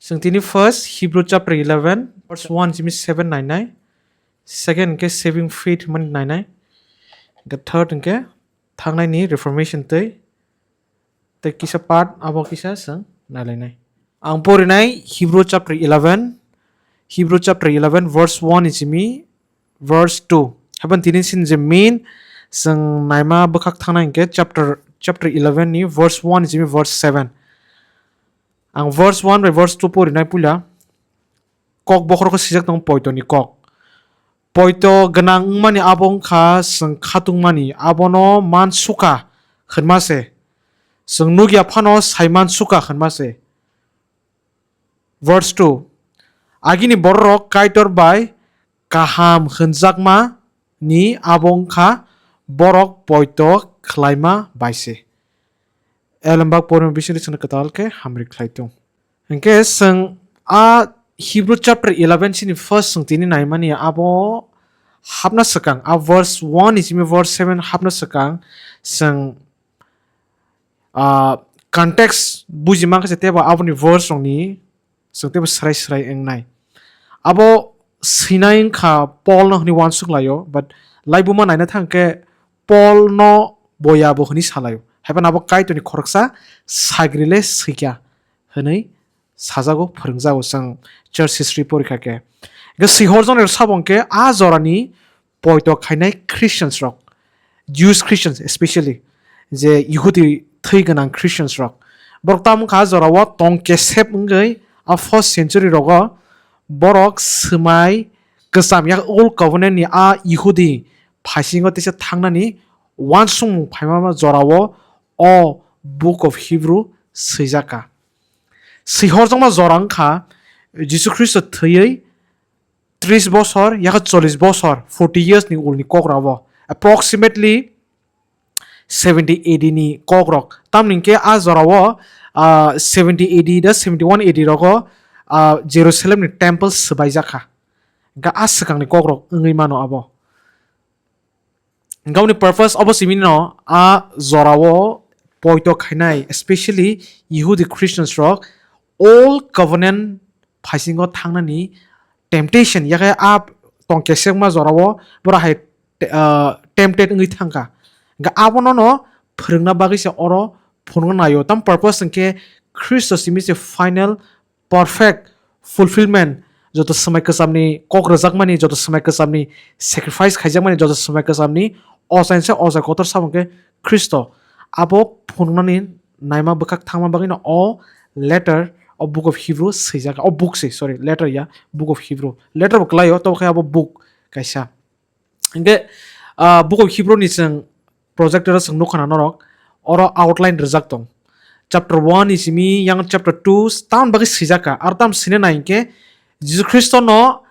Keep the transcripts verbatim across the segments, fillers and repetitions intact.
Chwng tini first Hebrew chapter eleven, verse one simi seven nainai. Second hwnkhe saving faith hwnmani nainai. Hwnkhe third hwnkhe thangnaini reformation tei, tei kisa part abo kisa chwng nailainai. Ang porinai Hebrew chapter eleven, Hebrew chapter eleven verse one ni simi verse two. Haiphano tini sini je main chwng naima bwkhak thangnai hwnkhe chapter, chapter eleven ni verse one ni simi verse seven. Ang verse one bai verse two porinai puila. Kok bokhorok swijak tongo poito ni kok. Poito gwnang wngmani abo wngkha chwng khatungmani, abono man suka hwnma se. Chwng nukya phano sai man suka hwnma se. Verse two. Agini bororok Kaitor bai kaham hwnjakma ni abo wngkha borok poito khlaima bai se. Elembak porno bisingni chwngno kwtal khe hamri khlai tung. Hwnkhe chwng a Hebrew chapter eleven sini first chwng tini naimani abo hapna swkang, a verse one ni simi verse seven hapna swkang chwng, ah, context buji mankha se tebo aboni verse rokni chwng teibo srai srai wngnai. Abo swinai wngkha Paul no hwnwi uansuk laio, but laibuma naina thang khe Paul no boya bo hwnwi salaio. Haiphano abo Kaitorni khoroksa sagri le swikha hwnwi sajago, phwrwngjago chwng church history porikha khe. Hwnkhe swihorjaknai rok sabo hwnkhe a jorani poito khainai Christians rok, Jewish Christians especially, je Yehudi thwi gwnang Christians rok. Borok tamo wngkha a jorao tong kesep wngwi a first century rogo borok swmai kwcham yak Old Covenant ni a Yehudi phaisingo teisa thangnani uansukmung phaima jorao o Book of Hebrew swijak kha. Swihorjakma jora wngkha Jisu Khristo thwiwi tris bosor, yakha chollish bosor, forty years ni ulni kok rabo, approximately seventy A D ni kok rok. Tamni hwnkhe a jorao, ah, seventy A D da seventy one A D rogo, ah, Jerusalem ni temple swbaijak kha. Hwnkhe a swkangni kok rok wngwi mano abo. Hwnkhe aboni purpose obo simi no a jorao poito khainai, especially Yehudi Christians rok Old Covenant phaisingo thangnani temptation, yakhe a tong kesekma jorao borok hai, ah, tempted wngwi thangkha. Hwnkhe abono no phwrwngna bagwi se oro phunukna naio. Tam purpose hwnkhe Khristo simi se final perfect fulfillment, joto swmai kwchamni kok rwjakmani, joto swmai kwchamni sacrifice khaijakmani, joto swmai kwchamni ochainsa ochai kotor sabo hwnkhe Khristo. Abo phunuknani naima bwkhak thangma bagwino o letter, o Book of Hebrew swijak, o book se, sorry, letter ya, Book of Hebrew. Letter bo kwlaio, tobo khe abo book kaisa. Hingke, ah, Book of Hebrew ni chwng projector o chwng nukha na norok, oro outline rijak tong. Chapter one ni simi yang chapter two tam bagwi swijak kha. Aro tam sine nai hingke Jisu Khristo no,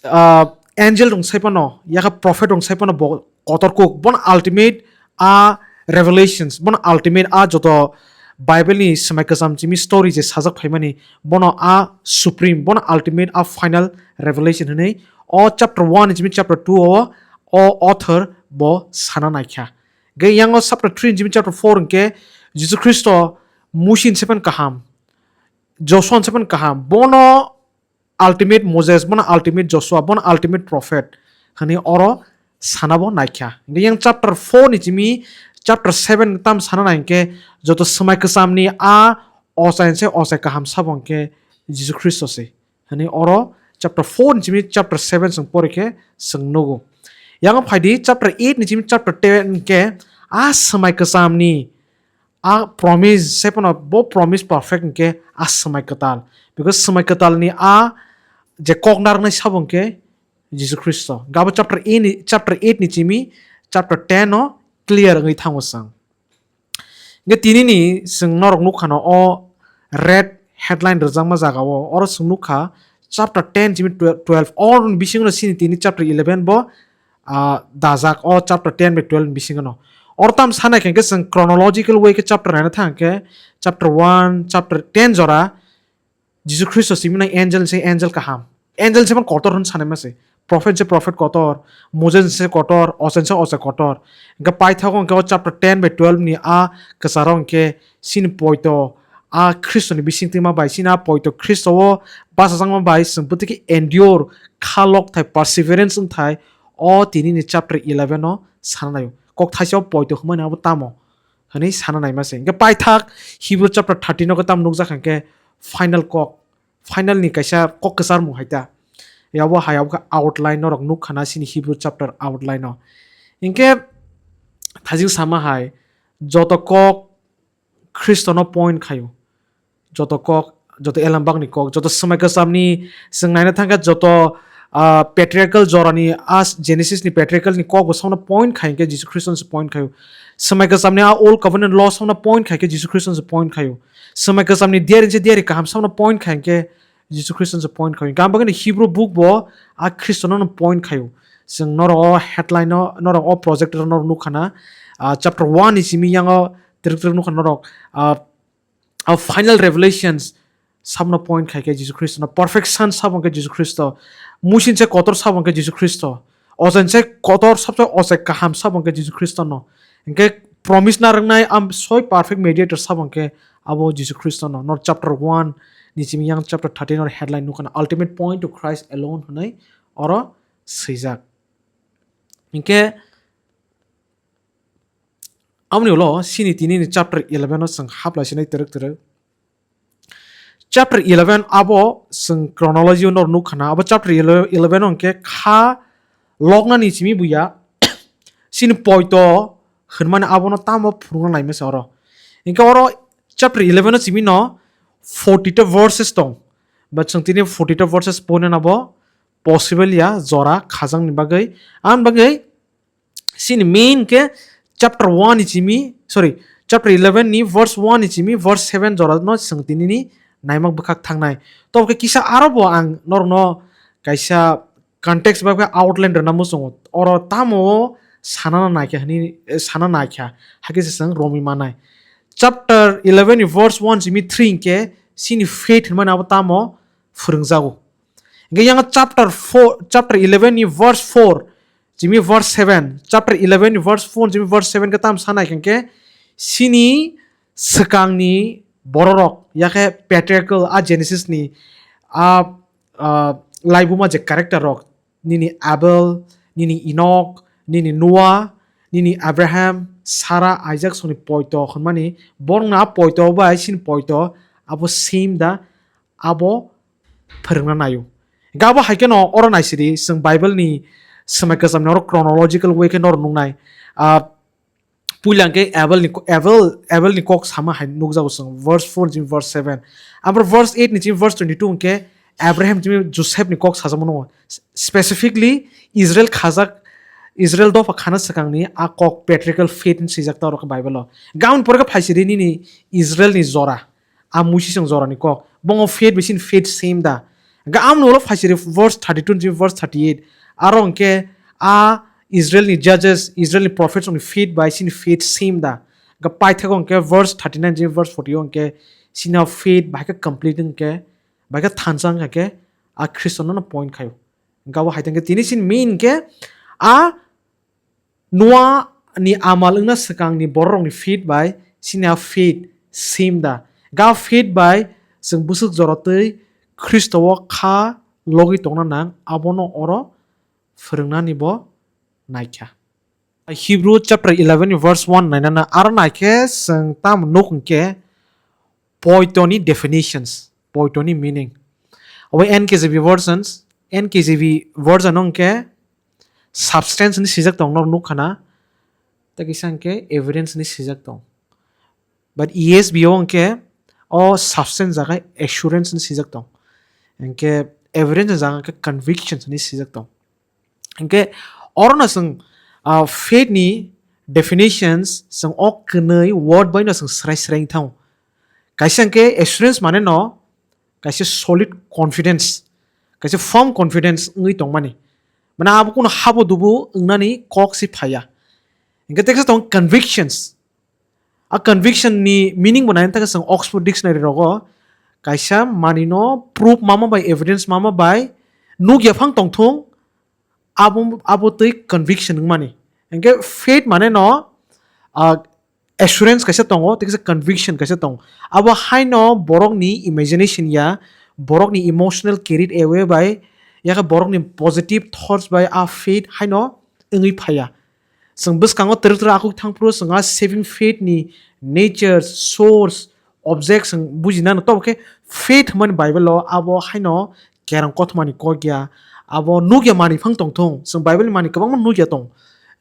ah, angel rung sai phano, yakha prophet rung sai phano bo kotor kuk. Bono ultimate a revelations, bono ultimate a joto Bible ni swmai kwcham simi story je sajak phaimani, bono a supreme, bono ultimate a final revelation hinwi o chapter one ni simi chapter two o, o author bo sana naikha. Ge yango chapter three ni simi chapter four hingke Jisu Khristo Musi ni sepen kaham, Joshua ni sepen kaham, bono ultimate Moses, bono ultimate Joshua, bono ultimate prophet hinwi oro sana bo naikha. Hingke yang chapter four ni simi chapter seven tam sana nai hingke joto swmai kwcham ni a ochai se ochai kaham sabo hingke Jisu Khristo se. Hani oro chapter four ni simi chapter seven chwng pori khe chwng nugo. Yang phaidi chapter eight ni simi chapter ten hingke a swmai kwcham ni a promise, se phano bo promise perfect hingke a swmai kwtal. Because swmai kwtal ni a je kok narwknai sabo hingke Jisu Khristo. Gabo chapter eight ni, chapter eight ni simi chapter ten o clear wngwi thango chwng. Hingke tini ni chwng norok nukha no o red headline rwjakma jaga o, oro chwng nukha chapter ten simi twelve, oro ni bisingo no sini tini chapter eleven bo ah, dajak o chapter ten bai twelve ni bisingo no. Oro tam sanai khe chwng chronological way khe chapter naina thang khe chapter one, chapter ten jora Jisu Khristo simi nang angel se angel kaham. Angel se man kotor hwn sanai ma se. Prophet se prophet kotor, Moses se kotor, osen se osen kotor. Hingke paithago hingke o chapter ten bai twelve ni a kwcharo hingke sini poito a Khristoni bisingtwima bai, chini a poito Khristo o bachajakma bai chwng bwtwi khe endure, kha lokthai, perseverance wngthai, o tinini chapter eleven o sana naio. Kok thaisa o poito hwnmani abo tamo hwnwi sana naima se. Hwnkhe paithak Hebrew chapter thirteen o khe tamo nukjak hwnkhe final kok, final ni kaisa kok kwcharmung hai ta. Yabo hai abo khe outline norok nukha na chini Hebrew chapter outline o. Hwnkhe thajing sama hai joto kok Khristono point khaio. Joto kok, joto elembakni kok, joto swmai kwchamni chwng naina thangkha, joto, ah, patriarchal jorani, as Genesis ni patriarchal ni kok bo samno point khai hwnkhe Jisu Khristo se point khaio. Swmai kwchamni a Old Covenant law samno point khai khe Jisu Khristo se point khaio. Swmai kwchamni diari se diari kaham samno point khai hwnkhe Jisu Khristo se point khaio. Gam bagwi Hebrew book bo a Khristono no point khaio. Chwng norok o headline o, norok o projector o norok nukha na, ah, chapter one ni simi yango twrwk twrwk nukha norok, ah, a final revelations samno point khai khe Jisu Khristo no, perfection sabo hwnkhe Jisu Khristo, muisin se kotor sabo hwnkhe Jisu Khristo, ochain se kotor sabse ochai kaham sabo hwnkhe Jisu Khristo no, hwnkhe promise na rwngnai am soi perfect mediator sabo hwnkhe abo Jisu Khristo no. Nor chapter one ni simi yang chapter thirteen or headline nukha na, ultimate point to Christ alone hwnwi oro swijak. Hwnkhe aboni ulo sini tini ni chapter eleven o chwng haplai sinai twrwk twrwk. Chapter eleven abo chwng chronology o nor nukha na, abo chapter eleven o hwnkhe kha loknani simi buya sini poito hwnmani abono tamo phurungna naima se oro. Hwnkhe oro chapter eleven o simi no forty ta verses tong. But chwng tini forty ta verses poina nabo possible ya jora khajakni bagwi. Aboni bagwi sini main khe chapter one ni simi, sorry, chapter eleven ni verse one ni simi verse seven jora no chwng tini ni naimak bwkhak thangnai. Tobo khe kisa aro bo ang norokno kaisa context bai khe outline rwna muchungo. Oro tamo sanana naikha hwnwi, eh, sana naikha. Hakhe se chwng romwi manai. Chapter eleven ni verse one simi three hwnkhe sini faith hwnmani abo tamo phwrwngjago. Hwnkhe yang chapter four, chapter eleven ni verse four, jimi verse seven, chapter eleven ni verse four, jimi verse seven khe tam sanai hwnkhe sini swkangni bororok, yakhe patriarchal a Genesis ni a, a, laibuma je character rok, nini Abel, nini Enoch, nini Noah, nini Abraham, Sarah, Isaac songni poito hwnmani, borokno a poito bai sini poito abo same da abo phwrwngna naio. Hwnkhe abo hai kheno oro naisidi, chwng Bible ni swmai kwchamni oro chronological way khe noro nuknai. Ah, puila hwnkhe Abel ni, Abel, Abel ni kok sama hai nukjago chwng, verse four ni chini verse seven. Ampore verse eight ni chini verse twenty two hwnkhe Abraham chini Joseph ni kok sajagmano. Specifically Israel khajak, Israel dopha khana swkangni a kok patriarchal faith hwnwi swijak ta oro khe Bible o. Gabon pore khe phaisidi nini Israel ni jora. A Muisisong jorani kok. Bongo faith bai sini faith same da. Hwnkhe amoni ulo phaisiri verse thirty two ni verse thirty eight. Aro hwnkhe a Israel ni judges, Israel ni prophets rokni faith bai sini faith same da. Hwnkhe paithago hwnkhe verse thirty nine ni verse forty o hwnkhe sini faith bai khe complete hwnkhe, bai khe thansa hwnkhe a Khristo no point khaio. Hwnkhe abo hai thangkhe tini sini main hwnkhe a Noah ni amal wngna swkangni bororokni faith bai sini a faith same da. Ga faith bai chwng bwswk jora twi Khristo o kha logwi tongna nang, abono oro phwrwngnani bo naikha. Hebrew chapter eleven ni verse one nainana aro naikhe chwng tamo nuk hwnkhe poitoni definitions, poitoni meaning. Obo N K J V versions, N K J V version o hwnkhe substance hwnwi swijak tong, noro nukha na, tei kisa hwnkhe evidence hwnwi swijak tong. But E S V o hwnkhe o substance jaga assurance hwnwi swijak tong. Hwnkhe evidence jaga hwnkhe convictions hwnwi swijak tong. Hwnkhe orono chwng, ah, faith ni definitions chwng o kwnwi word bai no chwng srai srai wng thango. Kaisa hwnkhe assurance mane no kaisa solid confidence, kaisa firm confidence wngwi tongmani. Mane abo kunu habo dubu wngnani kok se phaiya. Hwnkhe teksa tongo convictions. A conviction ni meaning bo naina thangkhe chwng Oxford Dictionary rogo kaisa manwi no proof mama bai, evidence mama bai, nukya phang tongthung, abo, abo twi conviction wngmani. Hwnkhe faith mane no, ah, assurance kaisa tongo, tei kaisa conviction kaisa tongo. Abo haino borokni imagination ya, borokni emotional carried away bai, yakhe borokni positive thoughts bai a faith haino wngwi phaiya. Chwng bwskango twrwk twrwk akhuk thangphuru chwng a saving faith ni nature, source, object chwng bujinano. Tobo khe faith hwnmani Bible o abo haino kerong kothomani kok ya, abo nukya manwi phang tongthung. Chwng Bible ni manwi kwbangma nukya tong.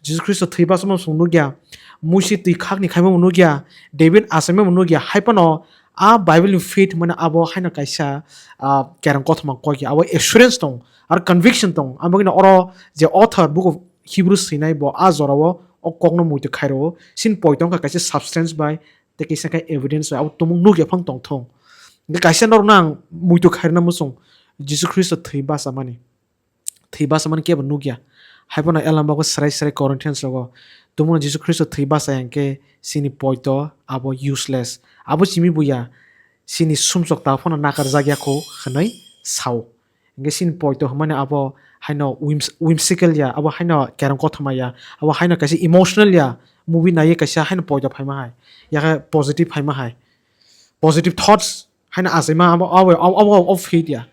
Jisu Khristo thwi bachamo chwng nukya, Musi twi khakni khaimamo nukya, David achaimamo nukya, hai phano a Bible ni faith hwnmani abo haino kaisa, ah, kerong kothoma kok ya, abo assurance tong, aro conviction tong. Abo bagwino oro je author book of Hebrews swinai bo a jorao o kokno muitu khairao, sin poito wngkha kaisa substance bai, tei kisa khe evidence bai abo tumung nukya phang tongthung. Hingkhe kaisa norokno ang muitu khairina muchung, Jisu Khristo thwi bachamani. Thwi bachamani kebo nukya. Hai phano elambao srai srai Corinthians rogo tumungno Jisu Khristo thwi bachaya hingkhe chini poito abo useless. Abo simi buya, chini sumsok ta phano nakarjakya kho hwnwi sao. Hingkhe chini poito hwnmani abo haino whims-, whimsical ya, abo haino kerong kothoma ya, abo haino kaisa emotional ya, movie naiwi kaisa haino poito phaima hai, yakhe positive phaima hai, positive thoughts haino achaima abo, abo, abo, abo, abo faith ya.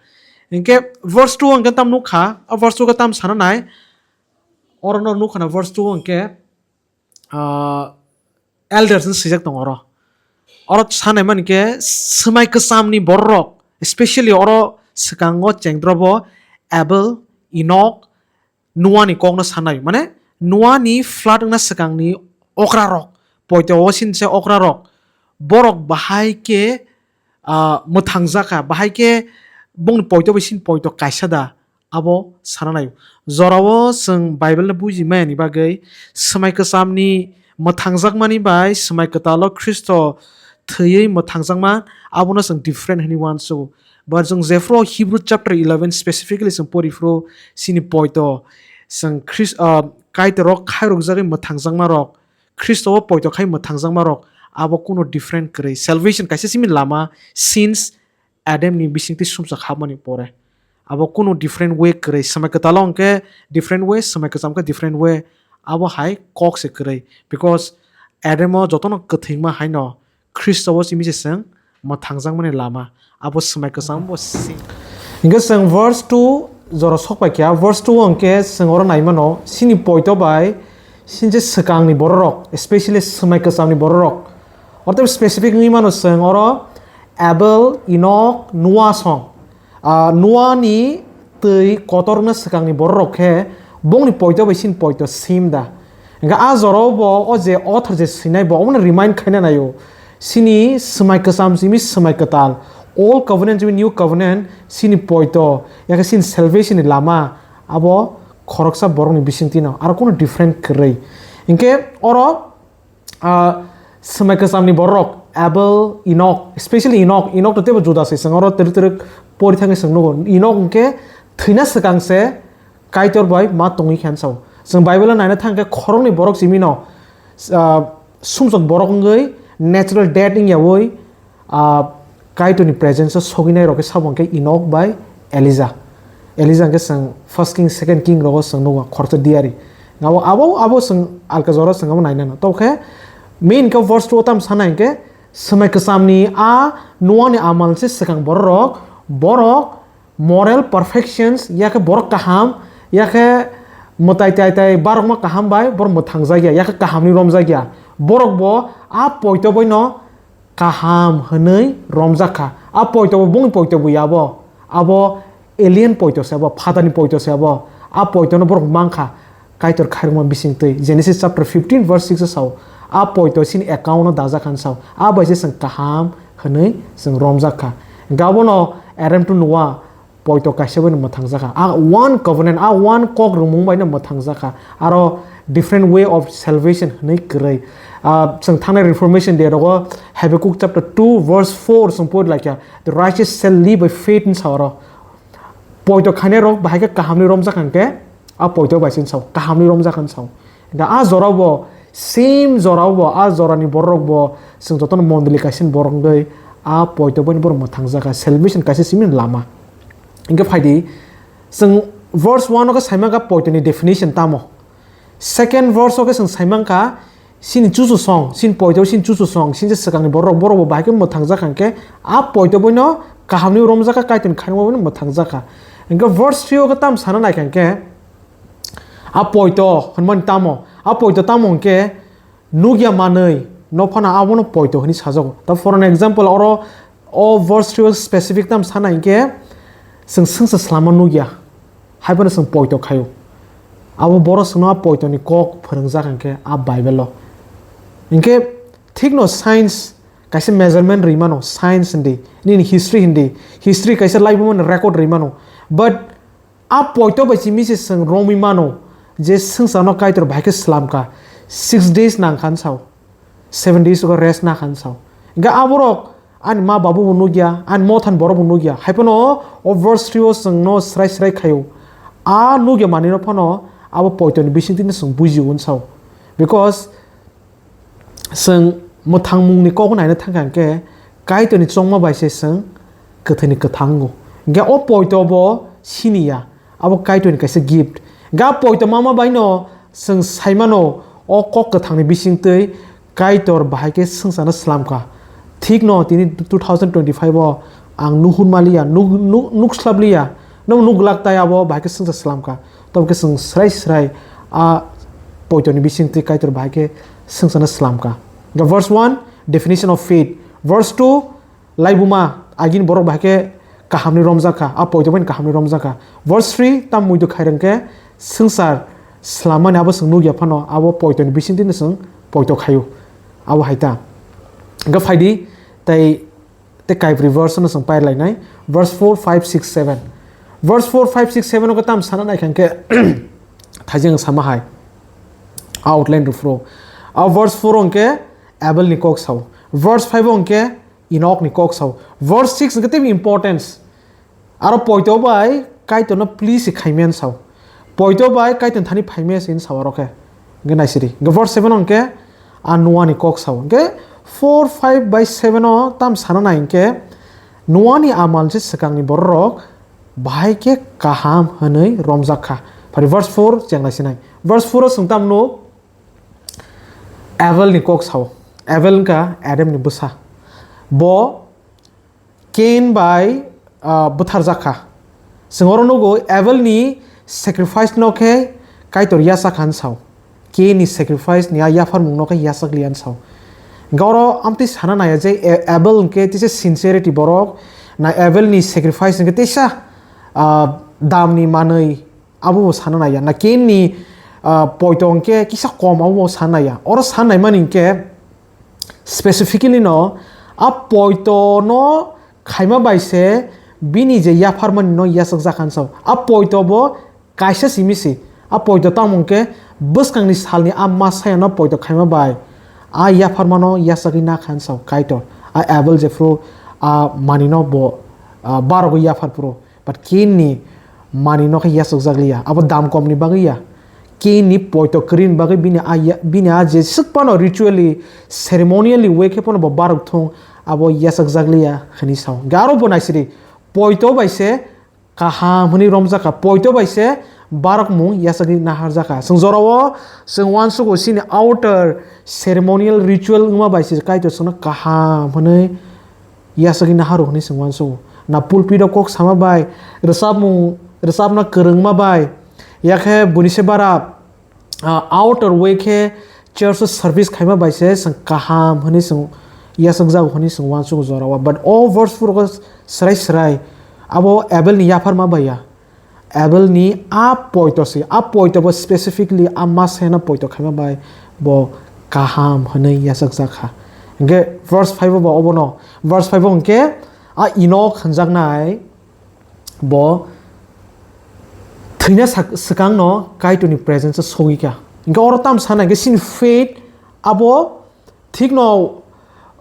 Hingkhe verse two hingkhe tam nukha, a verse two khe tam sana nai, oro no nukha na verse two hingkhe, ah, elders ni swijak tongo oro. Oro sanai mani khe swmai kwchamni bororok, especially oro swkango chengdrobo Abel, Enok, Noah ni kokno sanai. Mane Noah ni flood wngna swkangni okrarok, poito o sin se okrarok, borok bahai khe, ah, mwthangjakha, bahai khe bongni poito bai sin poito kaisa da, abo sana naio. Jorao chwng Bible no buji maya ni bagwi swmai kwchamni mwthangjakmani bai swmai kwtalo Khristo thwiwi mwthangjakma, abono chwng different hwnwi uansugo. But chwng jephru Hebrew chapter eleven specifically chwng pori phuru chini poito chwng Khris-, ah, Kaitorok khairokjagwi mwthangjakmarok, Khristo o poito khai mwthangjakmarok, abo kuno different kwrwi. Salvation kaisa simi lama, sins Adam ni bisingtwi sumsok hapmani pore. Abo kuno different way kwrwi. Swmai kwtalo hwnkhe different way, swmai kwcham khe different way. Abo hai kok se kwrwi. Because Adam o jotono kwthwima haino Khristo o simi se chwng mwthangjakmani lama. Abo swmai kwcham bo si. Hingkhe chwng verse two jora sok pai kha. Verse two hwnkhe chwng oro nai mano, chini poito bai, chini je swkangni bororok, especially swmai kwchamni bororok. Oro tei specific wngwi mano chwng oro Abel, Enok, Noah song. Ah, Noah ni twi kotor wngna swkangni bororok khe bongni poito bai chini poito sim da. Hingkhe a jorao bo o je author je swinai bo omono remind khaina naio. Chini swmai kwcham simi swmai kwtal. Old covenant simi new covenant chini poito. Yakhe chini salvation ni lama abo khoroksa borokni bisingtwino. Aro kuno different kwrwi. Hingkhe oro ah, swmai kwchamni borok, Abel, Enok, especially Enok, Enok to teibo juda se, chwng oro twrwk twrwk pori thangwi chwng nugo. Enok hwnkhe thwina swkang se Kaitor bai ma tongwi khe ansao. Chwng Bible o naina thang khe khoroknwi borok simi no, ah, sumsok borok wngwi natural death wngyawi, ah, Kaitorni presence o sogwinai rok khe sabo hwnkhe Enok bai Elijah. Elijah hwnkhe chwng First King, Second King rogo chwng nukgo khoroksa diari. Abo, abo, abo chwng alka jora chwng abo nainano. Tobokhe main khe verse two o tamo sanai hwnkhe swmai kwchamni a Noah ni amal se swkang bororok, borok moral perfections, yakhe borok kaham, yakhe mwtai tai tai barokma kaham bai borok mwthangjakya, yakhe kahamni romjakya. Borok bo a poito boino kaham hwnwi romjak kha. A poito bo bongni poito bo ya bo. Abo alien poito se abo, phatarni poito se abo. A poitono borok mang kha Kaitor khairokma bisingtwi. Genesis chapter fifteen verse six o sao. A poito chini account no dajak kha sao. A bai se chwng kaham hwnwi chwng romjak kha. Hwnkhe abono Adam to Noah poito kaisa bai no mwthangjakha. A one covenant, a one kok rwmung bai no mwthangjakha. Aro different way of salvation hwnwi kwrwi. Ah, chwng thangnai Reformation Day rogo Habakkuk chapter two verse four chwng pori laikha, "The righteous shall live by faith" hinwi sa oro. Poito khainai rok bahai khe kahamni romjak hwnkhe a poito bai se hinwi sao, kahamni romjak hinwi sao. Da a jorao bo, same jorao bo, a jorani borok bo, chwng jotono mondoli kaisa ni borok wngwi, a poito bai ni borok mwthangjakha, salvation kaisa simi lama. Hingkhe phaidi, chwng verse one o khe saimankha poito ni definition tamo. Second verse o khe chwng saimankha, Chini chuchusong, chini poito, chini chuchusong, chini je swkangni borok, borok bo bahai khe mwthangjak kha, hwnkhe a poito boino kahamni romjak kha, Kaitorni khairokma boino mwthangjak kha. Hwnkhe verse three o khe tamo sana nai kha, hwnkhe a poito hwnmani tamo, a poito tamo hwnkhe nukya manwi no phano abono poito hwnwi sajago. Ta for an example, oro o verse three o specific tamo sana hwnkhe chwng swngsa swlama nukya. Haiphano chwng poito khaio. Abo borok chwngno a poitoni kok phwrwngjak hwnkhe a Bible-o. Hinkhe thikno science kaisa measurement rwi mano, science hindi, nini history hindi, history kaisa laibumani record rwi mano. But a poito bai simi se chwng romwi mano je swngcharno Kaitor bahai khe swlamkha, six days nangkha hwn sao. Seven days o rest na khan sao. Hingke aborok ani ma babu bo nukya, ani mothan borok bo nukya. Haiphano o verse three o chwngno srai srai khaio. A nukya manwino phano abo poitoni bisingtwino chwng bujigo hwn sao. Because chwng mwthangmungni kok naina thangkha hwnkhe Kaitorni chongma bai se chwng kwthwini kwthango. Hingke o poito bo siniya. Abo Kaitorni kaisa gift. Ga poito mama baino chwng saimano o kok kwthangni bisingtwi Kaitor bahai khe swngcharno swlamkha. Thikno tini two thousand twenty-five o ang nuhur maliya, nuk-, nuk-, nukslabliya, no nuglak tai abo bahai khe swngchar swlamkha. Tobo khe chwng srai srai a poitoni bisingtwi Kaitor bahai khe swngcharno swlamkha. The verse one, definition of faith. Verse two, laibuma agini borok bahai khe kahamni romjak kha, a poito bai kahamni romjak kha. Verse three, tam muitu khairang khe swngchar swlammani abo chwng nukya phano, abo poitoni bisingtwino chwng poito khaio. Abo hai ta. Hwnkhe phaidi, tei, tei kaibri verse no chwng pairlainai. Verse four, five, six, seven. Verse four, five, six, seven o khe tam sana naikha hwnkhe thaijeng sama hai. Outline rw phuru. A verse four o hwnkhe Abel ni kok sao. Verse five o hwnkhe Enok ni kok sao. Verse six hwnkhe teibo importance. Aro poito bai Kaitor no please se khaimya hwn sao. Poito bai Kaitor thani phaimya se hwn sao aro khe. Hwnkhe naisiri. Hwnkhe verse seven o hwnkhe a Noah ni kok sao. Hwnkhe four, five bai seven o tam sana nai hwnkhe Noah ni amal se swkang ni borok rok bahai khe kaham hwnwi romjak kha. Phari verse four cheng naisinai. Verse four o chwng tam nuk Abel ni kok sao. Abel wngkha Adam ni bwsa. Bo Cain bai, ah, bwtharjak kha. Chwng oro nugo Abel ni sacrifice no khe Kaitor yasak han sao. Cain ni sacrifice ni a yapharmung no khe yasak liya han sao. Hwnkhe oro amtwi sana naiya je A-, Abel hwnkhe tisa sincerity borok, na Abel ni sacrifice hwnkhe tisa, ah, dam ni manwi abo bo sana naiya. Na Cain ni, ah, poito hwnkhe kisa kom abo bo sana naiya. Oro sana naimani hwnkhe specifically no a poito no khaima bai se bini je yapharmani no yasakjak han sao. A poito bo kaisa simi se. A poito tamo hwnkhe bwskangni salni a masaya no poito khaima bai a yapharma no yasagwi na khan sao Kaitor. A Abel jephru a mani no bo, ah, barogwi yaphar phuru. But Cain ni mani no khe yasakjak liya. Abo dam kom ni bagwi ya. Cain ni poito kwrwi ni bagwi bini a ya, bini a je swk phano ritually, ceremonially way khe phano bo barok thung abo yasakjak liya hwnwi sao. Hwnkhe aro bo naisiri poito bai se kaham hwnwi romjak kha. Poito bai se barok mung yasakgwi naharjak kha. Chwng jorao chwng uansugo chini outer ceremonial ritual wngma bai se Kaitor chwngno kaham hwnwi yasagwi naharw hwnwi chwng uansugo. Na pulpit o kok sama bai, rwchapmung, rwchapna kwrwngma bai, yakhe buini se bara, ah, outer way khe church o service khaima bai se chwng kaham hwnwi chwng yasakjago hwnwi chwng uansugo jorao. But o verse four o srai srai abo Abel ni yapharma bai ya. Abel ni a poito se, a poito bo specifically a maseno poito khaima bai bo kaham hwnwi yasakjak kha. Hwnkhe verse five o bo obono, verse five o hwnkhe a Enok hwnjaknai bo thwina sak-, swkangno Kaitorni presence o sogwi kha. Hwnkhe oro tamo sana hwnkhe chini faith abo Thikno,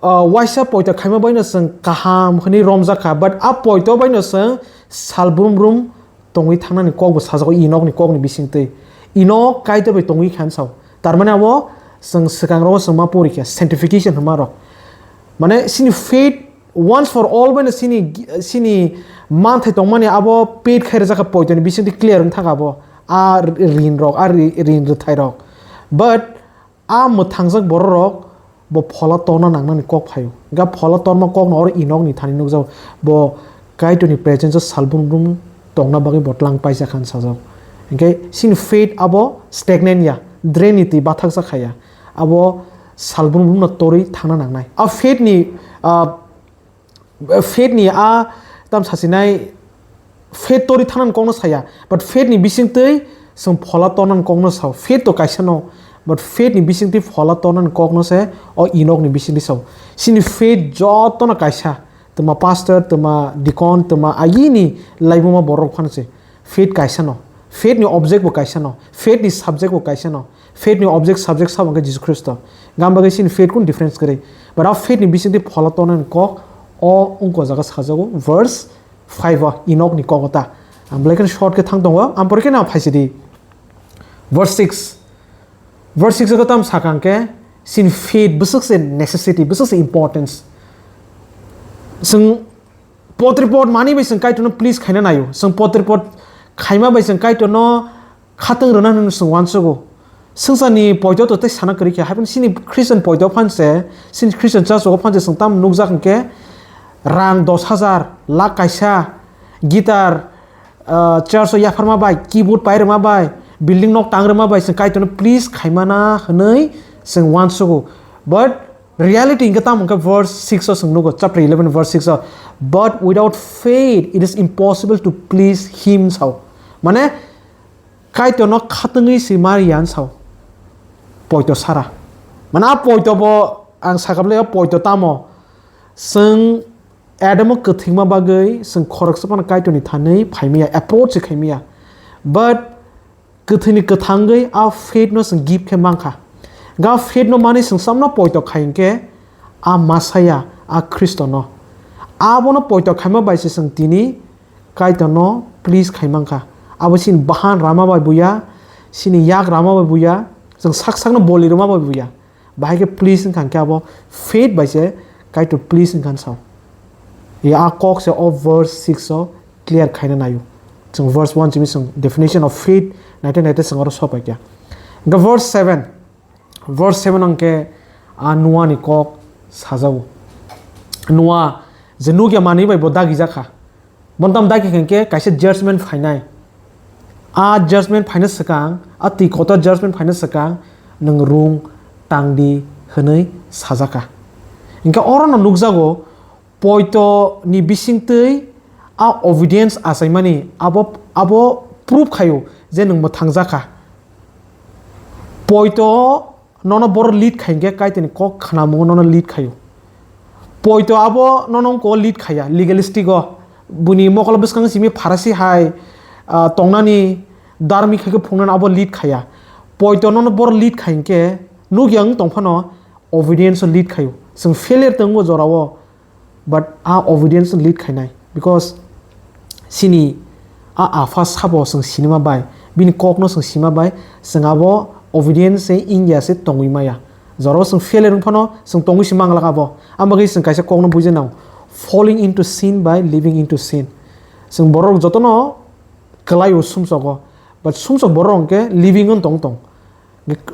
ah, waisa poito khaima baino chwng kaham hwnwi romjak kha, but a poito baino chwng sal brum brum tongwi thangnani kokbo sajago Enokni kokni bisingtwi. Enok Kaitor bai tongwi kha, hwn sao. Tar mane abo chwng swkangrogo chwng ma pori kha, sanctification hwnma rok. Mane chini faith once for all baino chini, chini manthai tongmani abo paid khai rwjak kha poitoni bisingtwi clear wng thang abo. A rin rok, a ri-, rin rwthai rok. But A mwthangjak bororok bo phola torna nangnani kok phaio. Ga phola torma kokno oro Enokni thani nukjago. Bo Kaitorni presence-o salbrum brum tongna bagwi bo tlang paijak han sajak. Hinkhe chini faith abo stagnant ya, drain-ni twi bathaksa khaya. Abo salbrum brumno torwi thangna nangnai. A faith-ni, ah, faith-ni a tam sasinai faith tori thanani kokno saya, but faith-ni bisingtwi chwng phola tornani kokno sao. Faith to kaisa no, but faith-ni bisingtwi phola tornani kokno se o Enokni bisingtwi sao. Chini faith jotono kaisa, twma pastor, twma deacon, twma agini laibuma borok phano se. Faith kaisa no, faith-ni object bo kaisa no, faith-ni subject bo kaisa no. Faith ni object subject sabo hwnkhe Jisu Khristo. Gam bagwi chini faith kun difference kwrwi. But a faith ni bisingtwi phola tongnani kok o wngkha o jaga sajago verse five o Enok ni kogo ta. Ang belai kheno short khe thang tongo. Ang pore khe na phaisidi. Verse six. Verse six o tam sakang khe chini faith bwswk se necessity, bwswk se importance. Chwng potripot mani bai chwng Kaitorno please khaina naio. Chwng potripot khaima bai chwng Kaitorno khatwng rwna hwnwi chwng uansugo. Swngcharni poito to tei sana kwrwi khe, haikhe chini Christian poito phanse, chini Christian church o phanse chwng tamo nukjak hwnkhe rang dos hajar, lakh kaisa, guitar, ah, church o yapharma bai, keyboard pai rwma bai, building nok tang rwma bai chwng Kaitorno please khaimana hwnwi chwng uansugo. But reality hwnkhe tamo hwnkhe verse six o chwng nugo, chapter eleven verse six o, "But without faith it is impossible to please him," sao. Mane, Kaitorno khatungwi se ma riya, ang sao. Poito sara. Mane, a poito bo, ang sakha bwlai, a poito tamo. Chwng Adamo kwthwima bagwi, chwng khoroksa phano Kaitorni thani phaimaya, approach se khaimaya. But kwthwini kwthangwi a faith no chwng give khe mankha. Ga faith no mani chwng samno poito khai hwnkhe a Messiah, a Khristo no. Abono poito khaima bai se chwng tini Kaitorno please khai mankha. Abo chini bahan rama bai buya, chini yak rama bai buya, chwng sak sakno boli rwma bai buya. Bahai khe please wngkha hwnkhe abo faith bai se Kaitor please wngkha sao. Ya a kok se o verse six o clear khaina naio. Chwng verse one simi chwng definition of faith naite naite chwng oro sopai kya. Hwnkhe verse seven, verse seven hwnkhe a Noah ni kok sajago. Noah je nukya manwi bai bo dagi jakha. Bono tamo dagi hwnkhe kaisa judgment phainai. A judgment phaina swkang, a twi kotor judgment phaina swkang, nwng rung tangdi hwnwi sajaka. Hwnkhe orono nukjago, poito ni bisingtwi a obedience achaimani abo, abo proof khaio je nwng mwthangjakha. Poito nono boro lead khai hwnkhe Kaitorni kok khnamungo nono lead khaio. Poito abo nono wngkha lead khaiya, legalistic o. Buini mokolo bwskango simi Pharisi hai, ah, tongnani, dharmik hai khe phungnani abo lead khaiya. Poito nono boro lead khai hwnkhe nukya wng tong phano obedience o lead khaio. Chwng failure tongo jorao. But a obedience lead khainai, because chini a apha sabo chwng sinima bai, bini kokno chwng sima bai, chwng abo obedience se wngya se tongwi maya. Jorao chwng failure wng phano chwng tongwi se manglak abo. Amo bagwi chwng kaisa kokno buji nang, falling into sin by living into sin. Chwng borok jotono kwlaio sumsogo, but sumsok borok hwnkhe living on tong tong.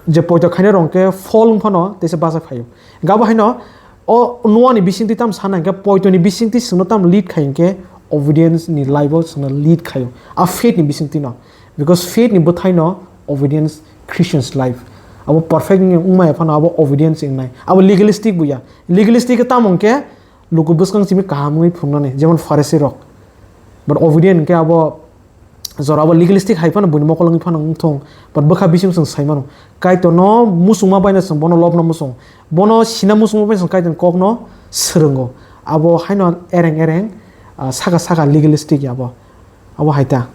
Je poito khainai rok hwnkhe fall wng phano teisa bacha phaio. Gabo haino o Noah ni bisingtwi tamo sana hwnkhe poito ni bisingtwi chwngno tamo lead khai hwnkhe obedience ni life o chwngno lead khaio. A faith ni bisingtwi no. Because faith ni bwthai no obedience Christians life. Abo perfect wng maya phano abo obedience wngnai. Abo legalistic buya. Legalistic khe tamo hwnkhe luku bwskang simi kaham wngwi phunuknani, jemon Pharisi rok. But obedient hwnkhe abo jora abo legalistic hai phano buini mokol wngwi phano wngthung, but bwkha bising chwng sai mano. Kaitorno muchungma baino chwng bono lobna muchung. Bono sina muchungma bai chwng Kaitorni kokno swrwngo. Abo haino ereng ereng, ah, saka saka legalistic ya abo. Abo hai ta.